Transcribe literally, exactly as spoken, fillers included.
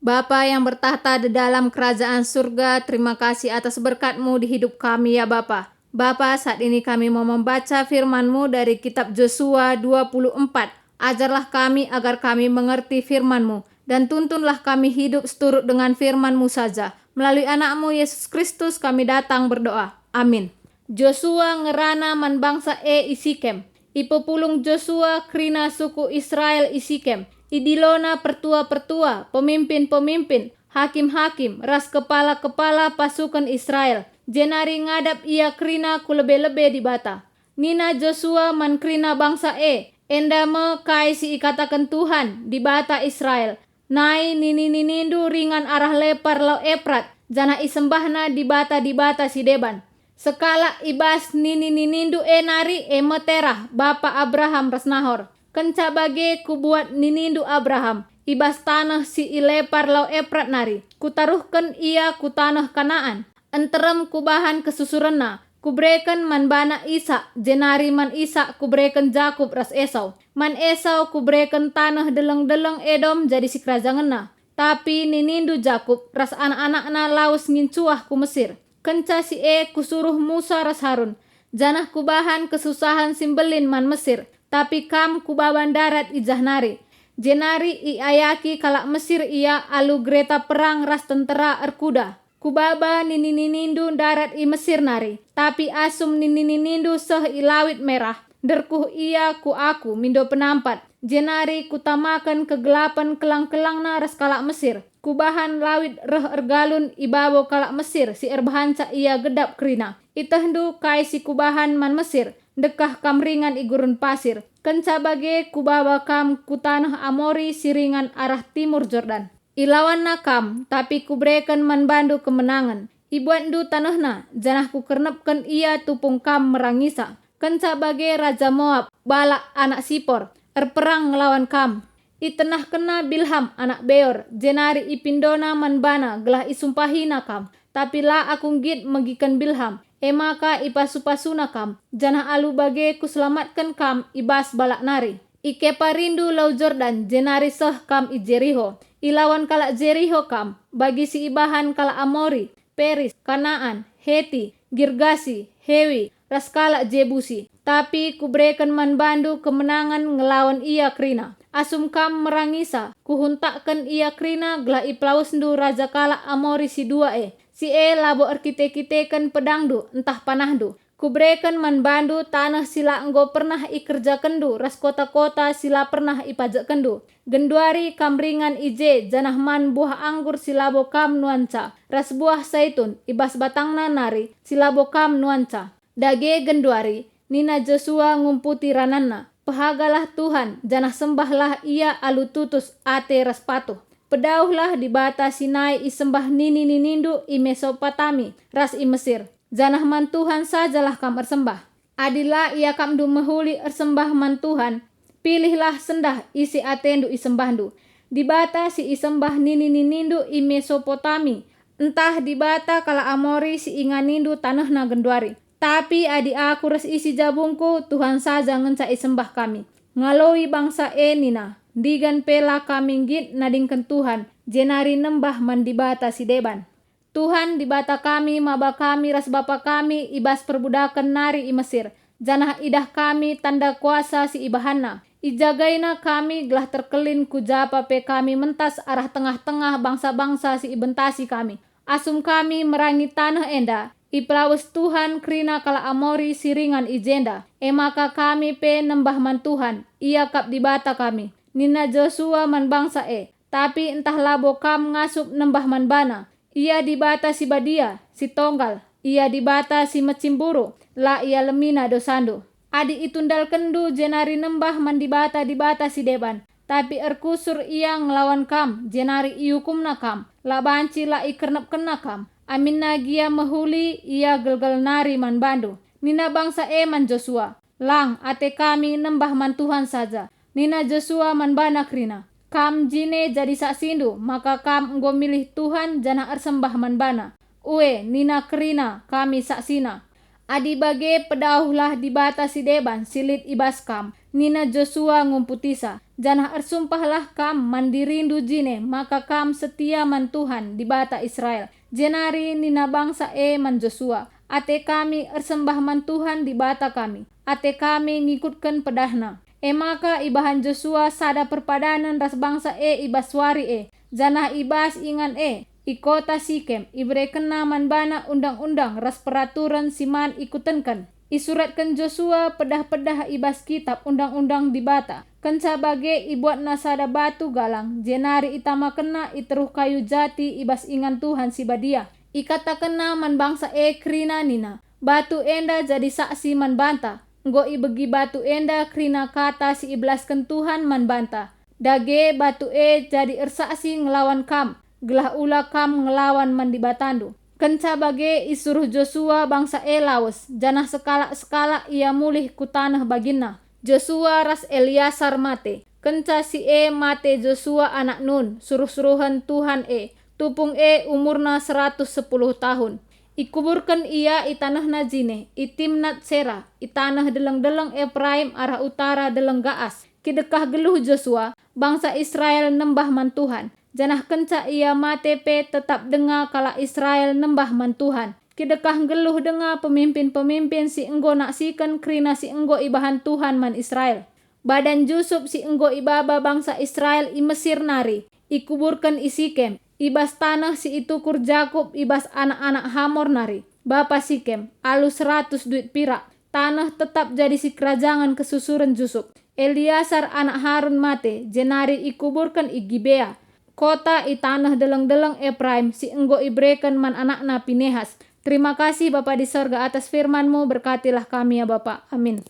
Bapa yang bertakhta di dalam kerajaan surga, terima kasih atas berkat-Mu di hidup kami, ya Bapa. Bapa, saat ini kami mau membaca firman-Mu dari kitab Josua dua puluh empat. Ajarlah kami agar kami mengerti firman-Mu, dan tuntunlah kami hidup seturut dengan firman-Mu saja. Melalui Anak-Mu, Yesus Kristus, kami datang berdoa. Amin. Josua ngerana man bangsa e i Sikem. Ipepulung Josua kerina suku Israel i Sikem. Idilona pertua-pertua, pemimpin-pemimpin, hakim-hakim, ras kepala-kepala pasuken Israel, jenari ngadap ia kerina ku lebe-lebe Dibata. Nina Josua man kerina bangsa e, "Enda me kai si ikataken Tuhan, Dibata Israel, 'Nai nini-ninindu ringan arah lepar Lau Eprat, janah isembahna dibata-dibata si deban.' Sekalak i bas nini-ninindu e nari e me Terah, bapa Abraham ras Nahor. Kenca bage Kubuat ninindu Abraham i bas taneh si i lepar Lau Eprat nari. Kutaruhken ia ku taneh Kanaan. Nterem Kubahan kesusurenna. Kubereken man bana Isak, jenari man Isak Kubereken Jakup ras Esau. Man Esau Kubereken taneh deleng-deleng Edom jadi sikerajangenna. Tapi ninindu Jakup ras anak-anakna lawes ngincuah ku Mesir. Kenca si e Kusuruh Musa ras Harun, janah Kubahan kesusahen si mbelin man Mesir, tapi kam Kubaba ndarat i jah nari. Jenari iayaki kalak Mesir ia alu gereta perang ras tentera erkuda. Kubaba nini-ninindu ndarat i Mesir nari, tapi asum nini-ninindu seh i Lawit Merah, nderkuh ia ku Aku mindo penampat, jenari Kutamaken kegelapen kelang-kelangna ras kalak Mesir. Kubahan lawit reh ergalun i babo kalak Mesir si erbahanca ia gedap kerina. Itehndu kai si Kubahan man Mesir, ndekah kam ringan i gurun pasir. Kenca bage Kubaba kam ku taneh Amori si ringan arah timur Jordan. Ilawanna kam, tapi Kubereken man bandu kemenangen. Ibuatndu tanehna, janah Kukernepken ia tupung kam merangisa. Kenca bage raja Moap, Balak anak Sipor, erperang ngelawan kam. Itenahkenna Bilham anak Beor, jenari ipindona man bana gelah isumpahina kam. Tapi la Aku nggit megiken Bilham, e maka ipasu-pasuna kam, janah alu bage Kuselamatken kam i bas Balak nari. Ikeparindu Lau Jordan, jenari seh kam i Jeriho. Ilawan kalak Jeriho kam, bagi si ibahan kalak Amori, Peris, Kanaan, Heti, Girgasi, Hewi, ras kalak Jebusi. Tapi Kubereken man bandu kemenangen ngelawan ia kerina. Asum kam merangisa, Kuhuntakken ia kerina gelah ipelawesndu raja kalak Amori si dua e. Si e labo erkite-kiteken pedangndu ntah panahndu. Kubereken man bandu taneh si la enggo pernah ikerjakenndu ras kota-kota si la pernah ipajekkenndu. Genduari kam ringan i je, janah man buah anggur si labo kam nuanca, ras buah saitun i bas batangna nari si labo kam nuanca. Dage genduari, nina Josua ngumputi rananna, "Pehagalah Tuhan, janah sembahlah Ia alu tutus ate ras patuh. Pedauhlah dibata si nai isembah nini-ninindu i Mesopotami ras i Mesir, janah man Tuhan sajalah kam ersembah. Adi la iakapndu mehuli ersembah man Tuhan, pilihlah sendah ise atendu isembahndu, dibata si isembah nini-ninindu i Mesopotami, ntah dibata kalak Amori si inganindu tanehna genduari. Tapi adi aku ras isi jabungku, Tuhan saja ngenca isembah kami." Ngaloi bangsa e nina, "Ndigan pe la kami nggit nadingken Tuhan, jenari nembah man dibata si deban. Tuhan, Dibata kami, maba kami ras bapa kami i bas perbudaken nari i Mesir, janah idah kami tanda kuasa si ibahanNa. IjagaiNa kami gelah terkelin ku japa pe kami mentas arah tengah-tengah bangsa-bangsa si ibentasi kami. Asum kami merangi taneh enda, ipelawes Tuhan kerina kalak Amori si ringan i jenda. E maka kami pe nembah man Tuhan, Ia kap Dibata kami." Nina Josua man bangsa e, "Tapi ntah labo kam ngasup nembah man baNa. Ia Dibata si badia, si tonggal, Ia Dibata si mecimburu, la ialemiNa dosandu. Adi itundalkenndu jenari nembah man dibata-dibata si deban, tapi erkusur ia ngelawan kam, jenari iukumna kam, la banci la ikernepkenna kam. Aminna gia mehuli ia gelgel nari man bandu." Nina bangsa e man Josua, "Lang ate kami nembah man Tuhan saja." Nina Josua man bana kerina, "Kam jine jadi saksindu maka kam enggo milih Tuhan janah ersembah man baNa." "Ue," nina kerina, "kami saksina." Adi bage pedauhlah Dibata si deban si lit i bas kam, nina Josua ngumputisa, janah ersumpahlah kam man dirindu jine maka kam setia man Tuhan, Dibata Israel. Jenari nina bangsa e man Josua, "Ate kami ersembah man Tuhan Dibata kami, ate kami ngikutken pedahNa." E maka ibahan Josua sada perpadanen ras bangsa e i bas wari e, janah i bas ingan e, i kota Sikem, iberekenna man bana undang-undang ras peraturen si man ikutenken. Isuratken Josua pedah-pedah i bas kitap undang-undang Dibata. Kenca bage ibuatna sada batu galang, jenari itamakenna i teruh kayu jati i bas ingan Tuhan si Badia. Ikatakenna man bangsa e kerina nina, "Batu enda jadi saksi man banta." Enggo ibegi batu enda kerina kata si ibelasken Tuhan man banta. Dage batu e jadi ersaksi ngelawan kam, gelah ula kam ngelawan man Dibatandu. Kenca bage isuruh Josua bangsa e lawes, janah sekalak-sekalak ia mulih ku taneh baginna. Josua ras Eleasar mate. Kenca si e mate Josua anak Nun, suruh-suruhen Tuhan e. Tupung e umurna seratus sepuluh tahun. Ikuburken ia i tanehna jine, i Timnat Sera, i taneh deleng-deleng Epraim arah utara deleng Gaas. Kidekah geluh Josua, bangsa Israel nembah man Tuhan, janah kenca ia mate pe tetap denga kalak Israel nembah man Tuhan. Kidekah nggeluh denga pemimpin-pemimpin si enggo naksiken kerina si enggo ibahan Tuhan man Israel. Badan Jusup si enggo ibaba bangsa Israel i Mesir nari ikuburken i Sikem, i bas taneh si itukur Jakup i bas anak-anak Hamor nari, bapa Sikem, alu seratus duit pirak. Taneh tetap jadi sikerajangen kesusuren Jusup. Eleasar anak Harun mate, jenari ikuburken i Gibea, kota i taneh deleng-deleng Epraim si enggo ibereken man anakna Pinehas. Terima kasih Bapa di sorga atas firman-Mu, berkatilah kami ya Bapa. Amin.